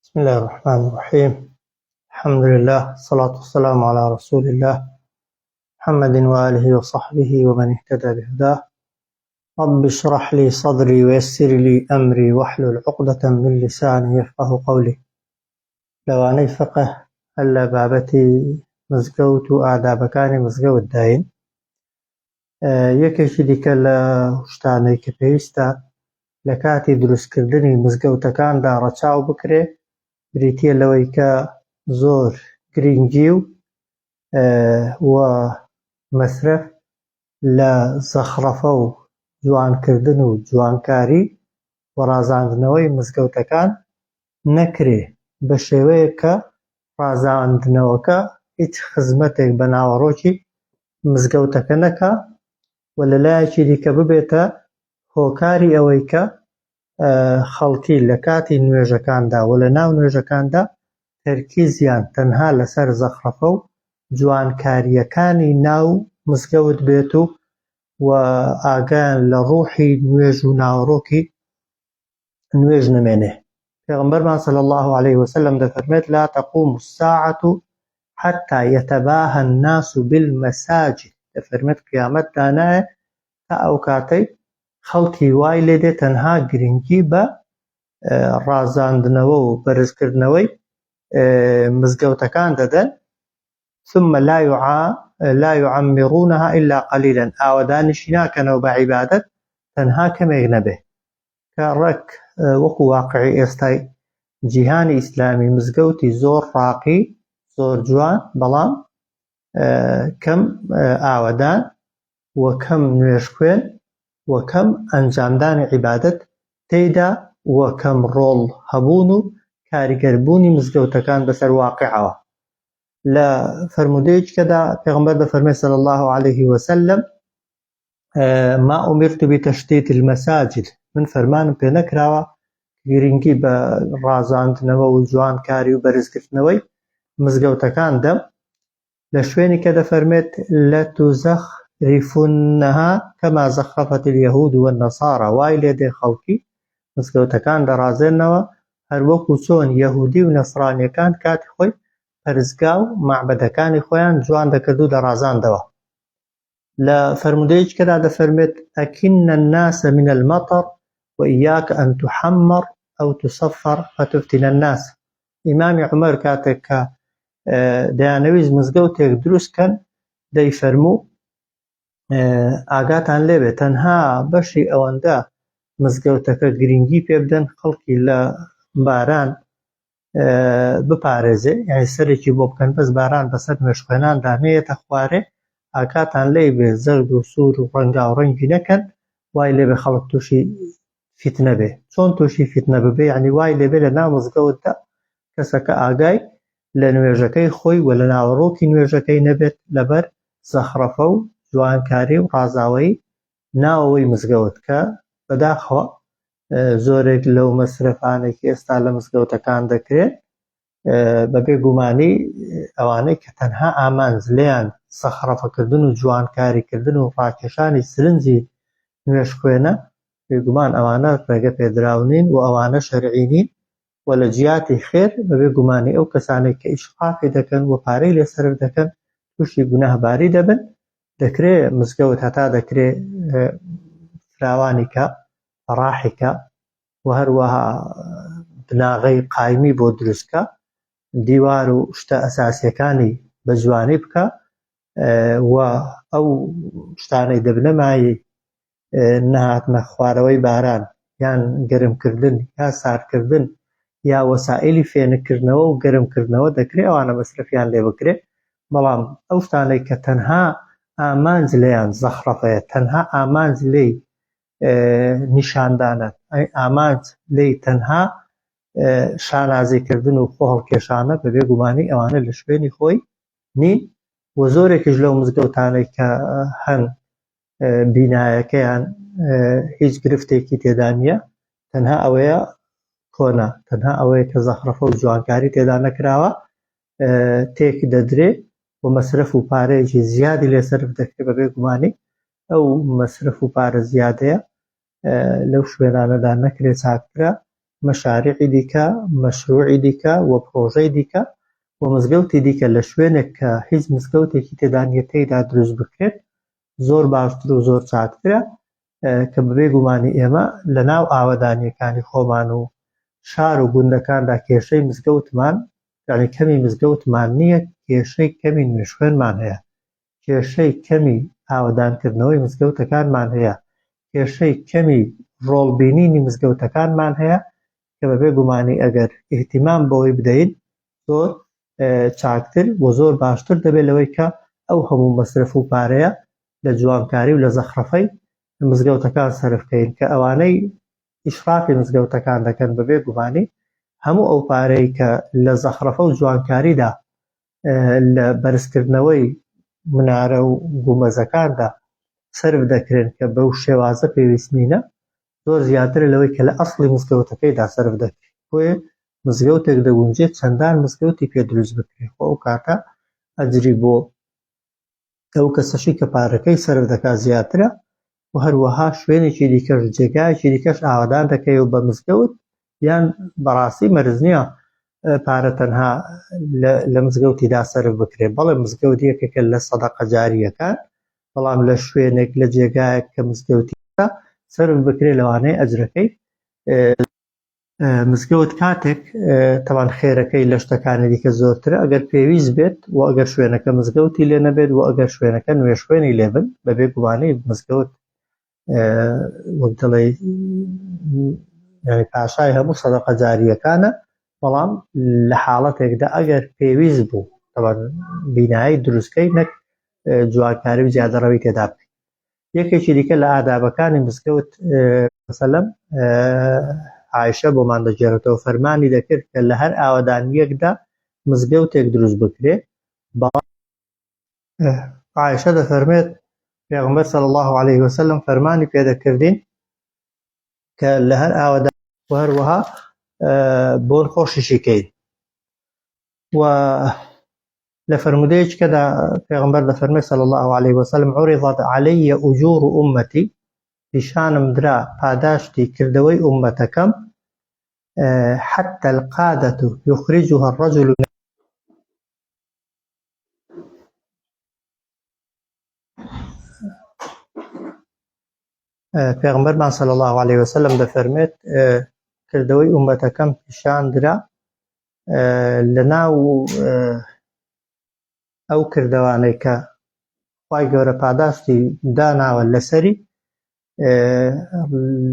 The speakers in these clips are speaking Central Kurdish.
بسم الله الرحمن الرحيم الحمد لله الصلاة والسلام على رسول الله محمد وآله وصحبه ومن اهتدى بهداه رب اشرح لي صدري ويسر لي أمري واحلل عقدة من لساني يفقه قولي لەوانەی فقه هەر لە بابەتی مزگەوت و ئادابەکانی مزگەوت داین یەکێکی دیکە لە شتانەی کە پێویستە لە کاتی دروستکردنی مزگەوتەکاندا ڕەچاو بکرێ بریتییە لەوەی کە زۆر گرنگی و و مەسرەف لە زەخڕەفە و جوانکردن و جوانکاری و ڕازاندنەوەی مزگەوتەکان نەکرێ بە شێوەیەک کە ڕازاندنەوەکە هیچ خزمەتێک بە ناوەڕۆکی مزگەوتەکە نەکا و لە لایەکی دیکە ببێتە هۆکاری ئەوەی کە خەڵکی لە کاتی نوێژەکاندا و لە ناو نوێژەکاندا تەرکیزیان تەنها لەسەر زەخرەفە و جوانکارییەکانی ناو مزگەوت بێت و و ئاگایان لە ڕوحی نوێژ و ناوەڕۆکی نوێژ نەمێنێ. پێغەمبەرمان صلی اللە علیه وسلم دەفەرمێت لا تقوم الساعة حتى يتباهى الناس بالمساجد دەفەرمێت قیامەت دانایە تا ئەو کاتەی خەڵکی وای لێ دێ تەنها گرنگی بە ڕازاندنەوە و بەرزکردنەوەی مزگەوتەکان دەدەن ثم لا يعا لا يعمرونها إلا قليلا ئاوەدانیشی ناکەنەوە بە عیبادەت تەنها کەمێک نەبێ کە ڕێک وەکو واقعی ئێستای جیهانی ئیسلامی مزگەوتی زۆر ڕاقی زۆر جوان بەڵام کەم ئاوەدان و کەم نوێژخوێن و کەم ئەنجامدانی عیبادەت تێیدا و کەم ڕۆڵ هەبوون و کاریگەربوونی مزگەوتەکان بەسەر واقعەوە لە فەرموودەیەکدا پێغەمبەر دەفەرمێ صلی الله علیه وسلم ما أمرت بتشتيت المساجد من فەرمانم پێ نەکراوە گرنگی بە ڕازاندنەوە و جوانکاری و بەرزگرتنەوەی مزگەوتەکان دەم لە شوێنی کە دەفەرمێت لتزخرفنها كما زخرفت اليهود والنصارى وای لێ دێ خەڵکی مزگەوتەکان دەڕازێنەوە هەروەکو چۆن یەهودی و نەسرانیەکان کاتی خۆی پەرستگا و مەعبەدەکانی خۆیان جوان دەکرد و دەڕازاندەوە. لە فەرموودەیەکیکەدا دەفەرموێت، أكن الناس من المطر وإياك أن تحمر أو تصفر فتفتن الناس. ئیمامی عومەر کاتێک کە دەیانەویست مزگەوتێک دروست کەن دەیفەرموو ئاگاتان لێبێ تەنها بەشی ئەوەندە مزگەوتەکە گرنگی پێ بدەن خەڵکی لە باران بپارێزێ یانی سەرێکی بۆ بکەن بەس باران بەسەر نوێژخوێناندا نەیەتە خوارێ ئاگاتان لێی بێ زەرد و سوور و ڕەنگاو ڕەنگی نەکەن وای لێبێ خەڵک تووشی فیتنە بێ چۆن تووشی فیتنە ببێ یعنی وای لێبێ لە ناو مزگەوتدا کەسەکە ئاگای لە نوێژەکەی خۆی و لە ناوەڕۆکی نوێژەکەی نەبێت لەبەر زەخڕەفە و جوانکاری و ڕازاوەیی ناوەوەی مزگەوت کە بەداخەوە زۆرێک لەو مەسرەفانەی کە ئێستا لە مزگەوتەکان دەکرێن بەبێ گومانی ئەوانەی کە تەنها ئامانج لێیان سەخڕەفەکردن و جوانکاریکردن و ڕاکێشانی سرنجی نوێژخوێنە بێگومان ئەوانە ڕێگە پێدراو نین و ئەوانە شەرعی نین و لە جیاتی خێر بەبێ گومانی ئەو کەسانەی کە ئیشقاقی دەکەن و پارەی لێ سەرف دەکەن تووشی گوناهباری دەبن دەکرێ مزگەوت هەتا دەکرێ فراوانی کە ڕاحی کە و هەروەها بناغەی قایمی بۆ دروستکە دیوار و شتە ئەساسیەکانی بە جوانی بکە و ئەو شتانەی دەبنە مایەی نەهاتنە خوارەوەی باران یان گەرمکردن یا ساردکردن یا وەسائیلی فێنککردنەوە و گەرمکردنەوە دەکرێ ئەوانە مەسرەفیان لێ بکرێ بەڵام ئەو شتانەی کە تەنها ئامانج لێیان زەخڕەفەیە تەنها ئامانج لێی نیشاندانە ئامانج لێی تەنها شانازیکردن و خۆ هەڵکێشانە بەبێ گومانی ئەوانە لە شوێنی خۆی نین و زۆرێکیش لەو مزگەوتانەی کە هەن بینایەکەیان هیچ گرفتێکی تێدا نییە تەنها ئەوەیە کۆنە تەنها ئەوەیە کە زەخرەفە و جوانکاری تێدا نەکراوە تێک دەدرێ و مەسرەف و پارەیەکی زیادی لێ سەرف دەکرێت بەبێ گومانی ئەو مەسرەف و پارە زیادەیە لەو شوێنانەدا نەکرێت چاکترە. مەشاریعی دیکە، مەشروعی دیکە و پڕۆژەی دیکە و مزگەوتی دیکە لە شوێنێک کە هیچ مزگەوتێکی تێدا نییە تێیدا دروست بکرێت زۆر باشتر و زۆر چاکترە کە بەبێ گومانی ئێمە لە ناو ئاوەدانییەکانی خۆمان و شار و گوندەکاندا کێشەی مزگەوتمان یانی کەمی مزگەوتمان نییە کێشەی کەمی نوێژخوێنمان هەیە کێشەی کەمی ئاوەدانکردنەوەی مزگەوتەکانمان هەیە، کێشەی کەمی ڕۆڵ بینینی مزگەوتەکانمان هەیە کە بەبێ گومانی ئەگەر ئیهتیمام بەوەی بدەین زۆر چاکتر و زۆر باشتر دەبێت لەوەی کە ئەو هەموو مەسرەف و پارەیە لە جوانکاری و لە زەخرەفەی مزگەوتەکان سەرف کەین کە ئەوانەی ئیشرافی مزگەوتەکان دەکەن بەبێ گومانی هەموو ئەو پارەی کە لە زەخرەفە و جوانکاریدا لە بەرزکردنەوەی منارە و گومەزەکاندا سەرف دەکرێن کە بەو شێوازە پێویست نینە زۆر زیاترە لەوەی کە لە ئەسڵی مزگەوتەکەیدا سەرف دەکرێت بۆیە مزگەوتێک دەگونجێت چەندان مزگەوتی پێ دروست بکرێت خۆ ئەو کاتە ئەجری بۆ ئەو کەسەشی کە پارەکەی سەرف دەکات زیاترە و هەروەها شوێنێکی دیکەش جێگایەکی دیکەش ئاوەدان دەکەی و بە مزگەوت یان بەڕاستی مەرج نییە پارە تەنها لە مزگەوتیدا سەرف بکرێت بەڵێ مزگەوت یەکێکە لە سەدەقە جارییەکان بەڵام لە شوێنێک لە جێگایەک کە مزگەوتی سەرف بکرێت لەوانەیە ئەجرەکەی مزگەوت کاتێک تەوان خێرەکەی لە شتەکانی دیکە زۆرترە ئەگەر پێویست بێت و ئەگەر شوێنەکە مزگەوتی لێ نەبێت و ئەگەر شوێنەکە نوێژخوێنی لێ بن بەبێ گومانی مزگەوت وەک دەڵێ یعنی پاشای هەموو سەدەقە جاریەکانە بەڵام لە حاڵەتێکدا ئەگەر پێویست بوو تەوان بینایی دروستکەی نەک جوانکاری و زیادەڕەوی تێدا بکەیت یەکێکی دیکە لە ئادابەکانی مزگەوت سەلەم عایشە بۆمان دەگێڕێتەوە فەرمانی دەکرد کە لە هەر ئاوەدانییەکدا مزگەوتێک دروست بکرێ بەڵام عایشە دەفەرمێت پێغەمبەر صلی الله علیه وسلم فەرمانی پێدەکردین کە لە هەر ئاوەدا و هەروەها بۆن خۆشیشی کەین و لە فەرموودەیەکی کەدا پێغەمبەر دەفەرمێ صلی الله علیه وسلم عرضت علی اجور امتی پیشانم درا پاداشتی کردەوەی ئوممەتەکەم حتى القادة يخرجها الرجل پێغەمبەرمان صلی الله علیه وسلم دەفەرمێت کردەوەی ئومەتەکەم پیشان درا لە ناو ئەو کردەوانەی کە خوای گەورە پاداشتی داناوە لەسەری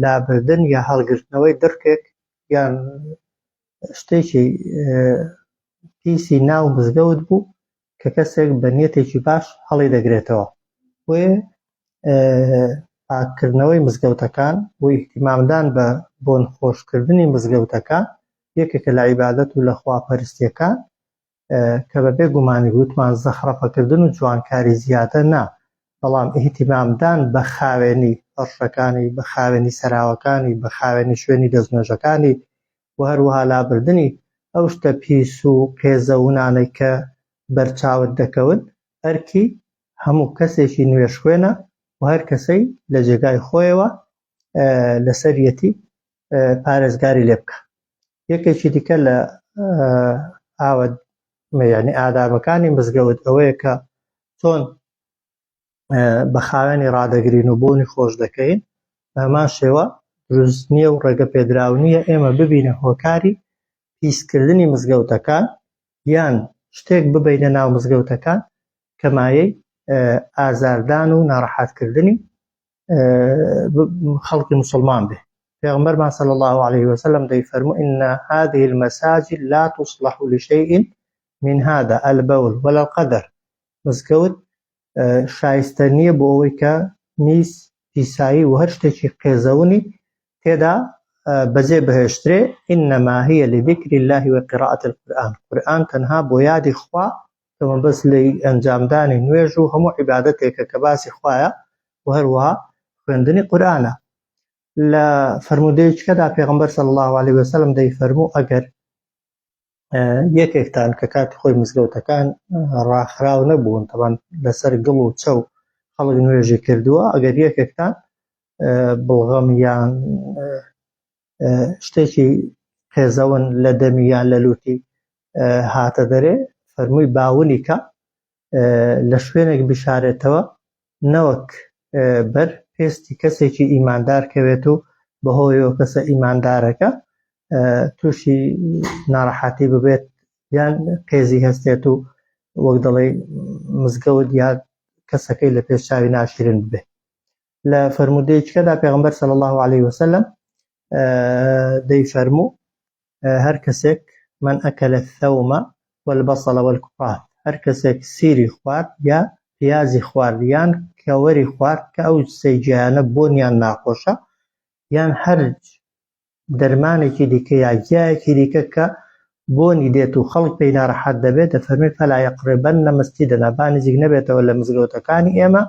لابردن یا هەڵگرتنەوەی دڕکێک یان شتێکی پیسی ناو مزگەوت بوو کە کەسێک بە نیەتێکی باش هەڵی دەگرێتەوە بۆیە پاککردنەوەی مزگەوتەکان و ئیهتیمامدان بە بۆن خۆشکردنی مزگەوتەکان یەکێکە لە عیبادەت و لە خواپەرستیەکان کە بە بێ گومانی وتمان زەخرەفەکردن و جوانکاری زیادە نا بەڵام ئیهتیمامدان بە خاوێنی فەرشەکانی بە خاوێنی سەراوەکانی بە خاوێنی شوێنی دەستنوێژەکانی و هەروەها لابردنی ئەو شتە پیس و قێزەونانەی کە بەرچاوت دەکەون ئەرکی هەموو کەسێکی نوێژخوێنە و هەر کەسەی لە جێگای خۆیەوە لەسەریەتی پارێزگاری لێ بکە یەکێکی دیکە لە ئاوە یعنی ئادابەکانی مزگەوت ئەوەیە کە چۆن بە خاوێنی ڕادەگرین و بۆنی خۆش دەکەین بە هەمان شێوە دروست نییە و ڕێگە پێدراو نییە ئێمە ببینە هۆکاری پیسکردنی مزگەوتەکان یان شتێک ببینە ناو مزگەوتەکان کە مایەی ئازاردان و ناڕەحەتکردنی خەڵکی مسلمان بێ پێغمبەرمان صلی الله عليه وسلم دەیفەرموو إن هذه المساجد لا تصلح لشيء من هذا البول ولا القدر مزگەوت شایستە نییە بۆ ئەوەی کە میز پیسایی و هەر شتێکی قێزەونی تێدا بەجێ بهێشترێ إنما هي لذكر الله وقراءة القرآن قورئان تەنها بۆ یادی خوا کە مەبەست لێی ئەنجامدانی نوێژ و هەموو عیبادەتێکە کە باسی خوایە و هەروەها خوێندنی قورئانە لە فەرموودەیەکەدا پێغەمبەر صلی الله علیه وسلم دەیفەرموو ئەگەر یەکێکتان کە کاتی خۆی مزگەوتەکان ڕاخراو نەبوون تەبان لەسەر گڵ و چەو خەڵک نوێژی کردووە ئەگەر یەکێکتان بڵغەم یان. شتێکی قێزەون لە دەمی یان لە لوتی هاتە دەرێ فەرمووی باونی کە لە شوێنێک بشارێتەوە نەوەک بەر پێستی کەسێکی ئیماندار کەوێت و بەهۆیەوە کەسە ئیماندارەکە تووشی ناڕەحەتی ببێت یان قێزی هەستێت و وەک دەڵێ مزگەوت یا کەسەکەی لە پێش چاوی ناشرین ببێت. لە فەرموودەیەکەدا پێغمبەر صلی الله علیه وسلم دەیفەرموو هەر کەسێک من ئەکل الثوم والبصل والكراث هەر کەسێک سیری خوارد یا پیازی خوارد یان کەوەری خوارد کە ئەو سێ گیانە بۆنیان ناخۆشە یان هەر دەرمانێکی دیکە یا گیایەکی دیکە کە بۆنی دێت و خەڵک پێی ناڕەحەت دەبێت دەفەرمێ فلا یقربن مسجدنا با نزیک نەبێتەوە لە مزگەوتەکانی ئێمە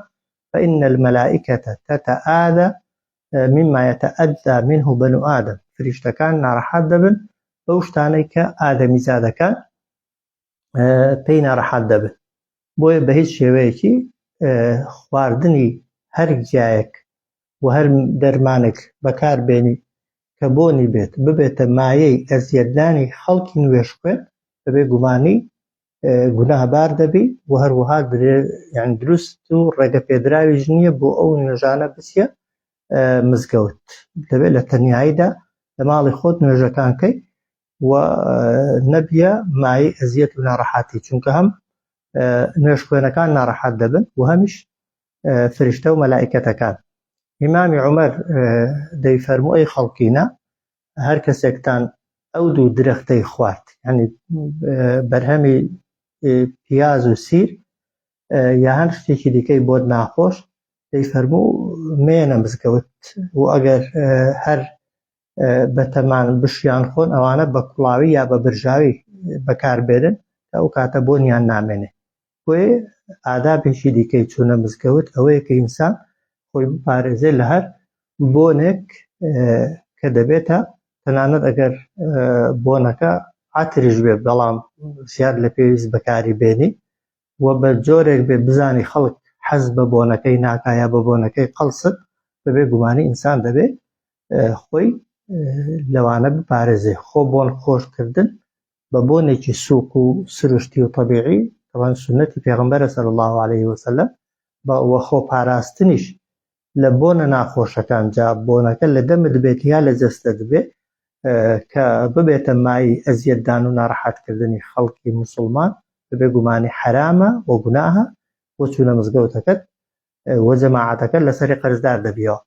فإن الملائکە تتآذى مما يتأذى منه بنو آدم فریشتەکان ناڕەحەت دەبن بەو شتانەی کە ئادەمیزادەکان پێی ناڕەحەت دەبن. بۆیە بە هیچ شێوەیەکی خواردنی هەر گیایەک و هەر دەرمانێک بەکار بێنی کە بۆنی بێت ببێتە مایەی ئەزیەتدانی خەڵکی نوێژخوێن بەبێ گومانی گوناهبار دەبی و هەروەها یان دروست و ڕێگە پێدراویش نییە بۆ ئەو نوێژانە بچیە مزگەوت دەبێت لە تەنیاییدا لە ماڵی خۆت نوێژەکان کەی و نەبیە مایەی ئەزیەت و ناڕەحەتی چونکە هەم نوێژخوێنەکان ناڕەحەت دەبن و هەمیش فریشتە و مەلائکەتەکان. ئیمامی عومەر دەیفەرموو ئەی خەڵکینە هەر کەسێکتان ئەو دوو درەختەی خوارد یعنی بەرهەمی پیاز و سیر یا هەر شتێکی دیکەی بۆت ناخۆش دەیفەرموو مێنە مزگەوت و ئەگەر هەر بەتەمان بشیان خۆن ئەوانە بە کوڵاوی یا بە برژاوی بەکاربێنن کە ئەو کاتە بۆنیان نامێنێ. بۆیە ئادابێکی دیکەی چوونە مزگەوت ئەوەیە کە ئینسان خۆی بپارێزێ لە هەر بۆنێک کە دەبێتە تەنانەت ئەگەر بۆنەکە عەتریش بێ بەڵام زیاد لە پێویست بەکاری بێنی و بە جۆرێک بێ بزانی خەڵک حەز بە بۆنەکەی ناکا یا بە بۆنەکەی قەڵست بەبێ گومانی ئینسان دەبێ خۆی لەوانە بپارێزێ. خۆ بۆن خۆشکردن بە بۆنێکی سووک و سروشتی و تەبیعی تەوان سوننەتی پێغەمبەرە صلی اللە علیه وسلم بە وە خۆ پاراستنیش لە بۆنە ناخۆشەکان جا بۆنەکە لە دەمت بێت یا لە جەستەت بێ کە ببێتە مایەی ئەزیەتدان و ناڕەحەتکردنی خەڵکی موسڵمان بەبێ گومانی حەرامە و گوناهە بۆ چوونە مزگەوتەکەت و جەماعەتەکەت لەسەری قەرزدار دەبیەوە.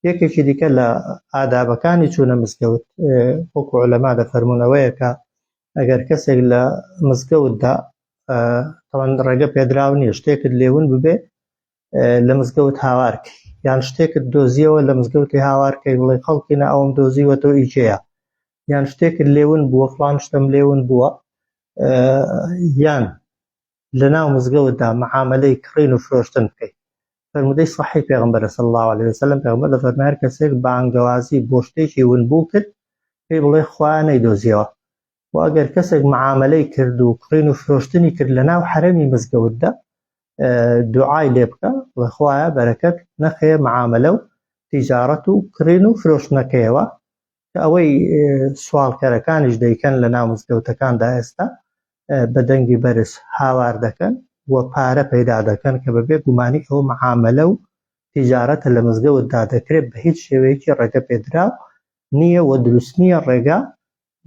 یەکێکی دیکە لە ئادابەکانی چوونە مزگەوت وەکو عولەما دەفەرموون ئەوەیە کە ئەگەر کەسێک لە مزگەوتدا تەوان ڕێگە پێدراو نییە شتێکت لێون ببێ لە مزگەوت هاوارکەی یان شتێکت دۆزیەوە لە مزگەوتی هاوارکەی بڵێ خەڵکی نە ئەوم دۆزیوە تۆ ئیجەیە یان شتێکت لێون بووە فڵان شتم لێون بووە یان لە ناو مزگەوتدا معاملەی کڕین و فرۆشتن بکەیت. فەرموودەی صحیح پێغەمبەرە صلی اللە علیه وسلم پێغەمبەر دەفەرمێ هەر کەسێک بانگەوازی بۆ شتێکی ونبوو کرد پێی بڵێ خوا نەیدۆزیەوە و ئەگەر کەسێک معاملەی کرد و کڕین و فرۆشتنی کرد لە ناو حەرەمی مزگەوتدا دوعای لێ بکە بڵێ خوایە بەرەکەت نەخەیە معاملە و تیجارەت و کڕین و فرۆشتنەکەیەوە کە ئەوەی سواڵکەرەکانیش دەیکەن لە ناو مزگەوتەکاندا ئێستا بە دەنگی بەرز هاوار دەکەن و پارە پەیدا دەکەن کە بەبێ گومانی ئەوە معامەلە و تیجارەتە لە مزگەوتدا دەکرێت بە هیچ شێوەیەکی ڕێگە پێدراو نییە و دروست نییە ڕێگا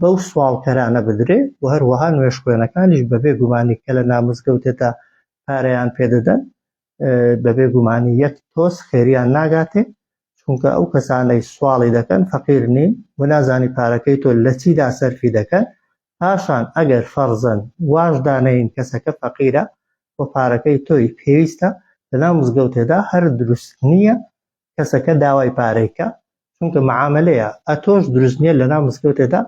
بەو سواڵکەرانە بدرێ و هەروەها نوێژخوێنەکانیش بەبێ گومانی کە لە ناو مزگەوتێدا پارەیان پێدەدەن بەبێ گومانی یەک تۆز خێریان ناگاتێ چونکە ئەو کەسانەی سواڵی دەکەن فەقیر نین و نازانی پارەکەی تۆ لە چیدا سەرفی دەکەن پاشان ئەگەر فەرزەن واش دانێین کەسەکە فەقیرە و پارەکەی تۆی پێویستە لەناو مزگەوتێدا هەر دروست نییە کەسەکە داوای پارەی کە چونکە معاملەیە ئەتۆش دروست نییە لەناو مزگەوتێدا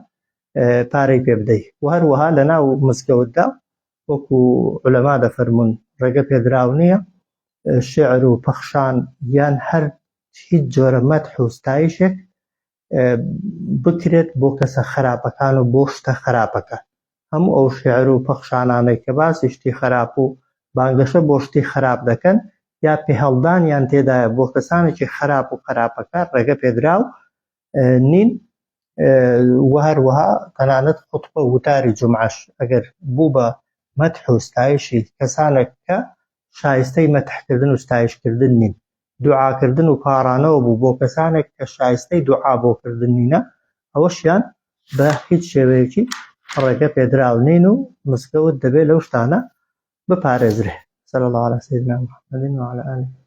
پارەی پێ بدەی و هەروەها لەناو مزگەوتدا وەکو عولەما دەفەرموون ڕێگە پێدراو نییە شعر و پەخشان یان هەر هیچ جۆرە مەدح و ستایشێک بکرێت بۆ کەسە خراپەکان و بۆ شتە خراپەکان. هەموو ئەو شیعر و پەخشانانەی کە باسی شتی خراپ و بانگەشە بۆ شتی خراپ دەکەن یا پێهەڵدانیان تێدایە بۆ کەسانێکی خراپ و خراپەکار ڕێگە پێدراو نین. و هەروەها تەنانەت خوتبە و وتاری جومعەش ئەگەر بوو بە مەدح و ستایشی کەسانێک کە شایستەی مەدحکردن و ستایشکردن نین، دوعاکردن و پاڕانەوە بوو بۆ کەسانێک کە شایستەی دوعا بۆ کردن نینە، ئەوەشیان بە هیچ شێوەیەکی ڕێگە پێدراو نین و مزگەوت دەبێ لەو شتانە بپارێزرێ. صلی اللە علی سیدنا محمد و علی آله.